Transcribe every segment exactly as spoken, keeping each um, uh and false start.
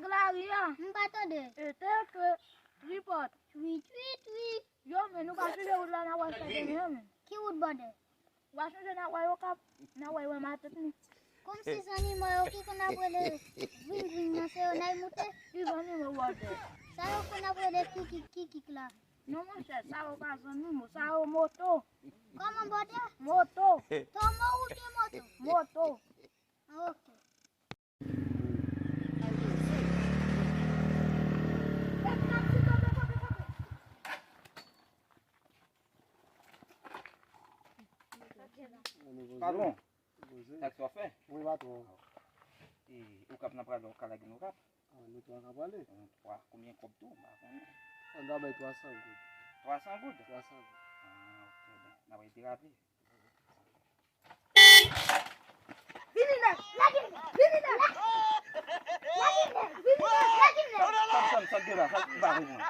Lari a. M pa tande. E te ke tripòt. Twi, twi, twi. Yo, men nou pa swiv wout la, n a wè sa demen, men. Ki wout bòdè? W a chanje n a wè Okap, n a wè wè matant nou. Kòmsi zanimo yo ki konn ap rele vwing vwing nan se yo n a moute? Ki zanimo bòdè? Sa yo konn ap rele kikik kikik la. Non, monchè, sa yo pa zanimo, sa yo moto. Kòman bòdè? Moto. Tomo oubyen moto? Moto. Ah, ok. Patwon, sa k w ap fè? Wi, patwon. E, Okap nan pral, ou ka lage n Okap? Ah, nou twa ka prale. Nou twa, konbyen kòb tou? M pa konnen. Sa n ta bay twa san goud. Twa san goud? Twa san goud. Ah, ok, ben, n ap ede raple. Vini la, lage m, vini la. Lage m, vini la, lage m. Sa, sa, sa gen la, sa, m pa konprann.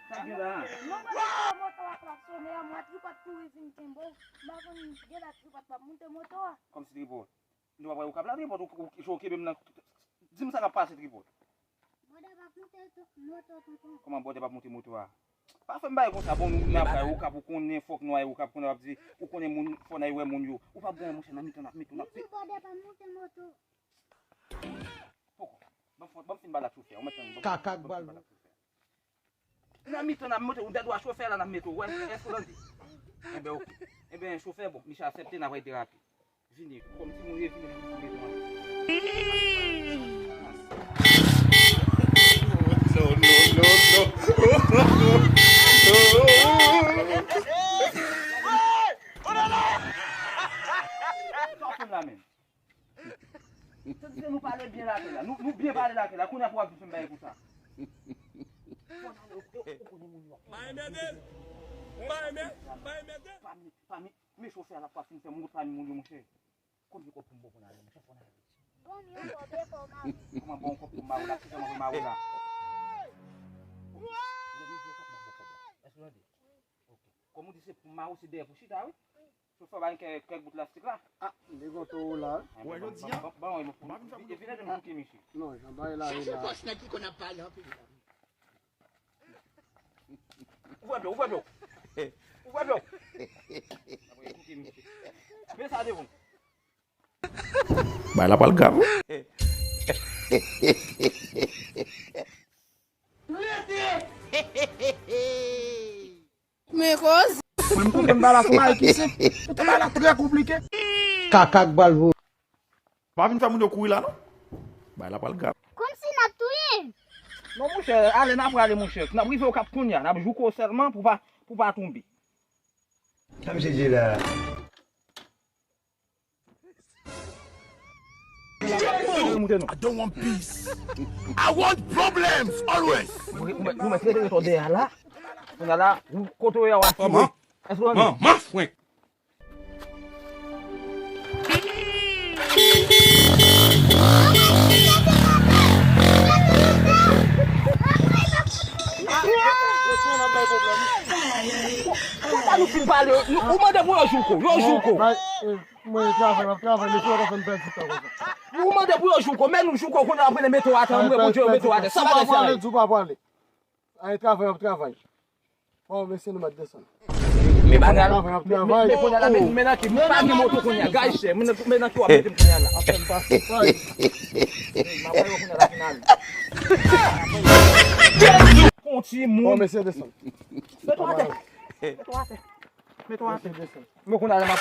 Sa gen la. Non, mwen pa moto a klaksonnen, mwen tripòt kouri vin kenbe w. M pa konn gen la tripòt pa moute moto a. Kòmsi tripòt. Nou pa wè Okap la tripòt, ou, ou, ou kenbe m nan. Di m sa k ap pase tripòt. Bòdè p ap moute to-, moto, tonton. Kòman bòdè p ap moute moto a? Pa fè m bagay konsa, bon, nou, n ap bay Okap, ou konnen, fòk nou ay Okap, konnen w ap di, ou konnen moun, fò n ay wè moun yo. Ou p ap gen anyen, monchè, nan mitan n ap mete w, n ap fè. Bòdè p ap moute moto. Poko. Ban m fin, ban m fin pale ak chofè, ou mèt tann, ban m fin pale ak chofè. Nan mitan n ap mete w, dèdwa chofè la n ap mete w, wè, èske w tande? Enben, ok. Enben, chofè, bon, misye aksepte, n ap ede raple. Vini, kòm timoun yo vini pou vini. No, no, no, no. Sa w fè la menm? Se di nou pale byen lakay la. Nou, nou byen pale lakay la. Kounye a pou w ap di m bagay konsa. Fò n ale, ou, ou konnen moun yo. Pa enmède. Pa enmède. Pa enmède. Pa mi, pa mi. Men chofè a la pa fin fè m wout pami moun yo, monchè. Konbyen kòb pou m ba w pou n ale, monchè, fò n ale. Ban m yon kòb, e fò w mare. Kòman ba w yon kòb pou m mare w la, ki jan m ap mare w la? Lè nou jwe kòb, m ap ba w kòb la. Èske w tande? Ok. Kòm ou di se pou m mare w, se dèyè pou chita, wi. Chofè, ba m kè, kèk bout lastik la. Ah, m te kontan w la. Wè, jodi a. Ban, ban, ban, ban, ban, vin ede m bouke misye. Non, jan bagay la ye la. Ouvè blo, ouvè blo. Ouvè blo. Men sa devan. Bay la pral grav, wi. Men koz. Mwen, m konprann bagay la, se yon bagay ki senp. Poutan bagay la trè konplike. Kaka k bal vo. Pa vin fè moun yo kouri la, non. Bagay la pral grav. Kòmsi n ap touye m. Non, monchè, ale n ap prale, monchè. N ap rive Okap kounye a. N ap jouke w sèlman pou pa, pou pa tonbe. Sa misye di la? Moute non. I don't want peace. I want problems always. Ou mèt, ou mèt rete ret dèyè la. Kounye a la, ou kote w ye a w ap file. Èske w tande? Manman frenk. Konsa nou fin pale, nou, ou mande pou yo jouke w, yo jouke w. Mwen travay, m ap travay, mesye, w pa fè m pèdi tan konsa. Ou mande pou yo jouke w, men nou jouke w, kounye a apre mete w atè, ou mande pou yo mete w atè. Sa bagay serye. Di w pa pale. Ay, travay, w ap travay. Bon, mesye, nou mèt desann. Men bagay la, men, men, men kounye a la, men, men nan ki, m pa gen moto kounye a, gay chè, men nan, men nan ki w ap mete m kounye a la. Apre m pase. M ap wè yo kounye a la final. Konti moun. Bon, mesye, desann. Mete w atè. Mete w atè. Mete w atè. Mesye, desann. Men kounye a la, m ap.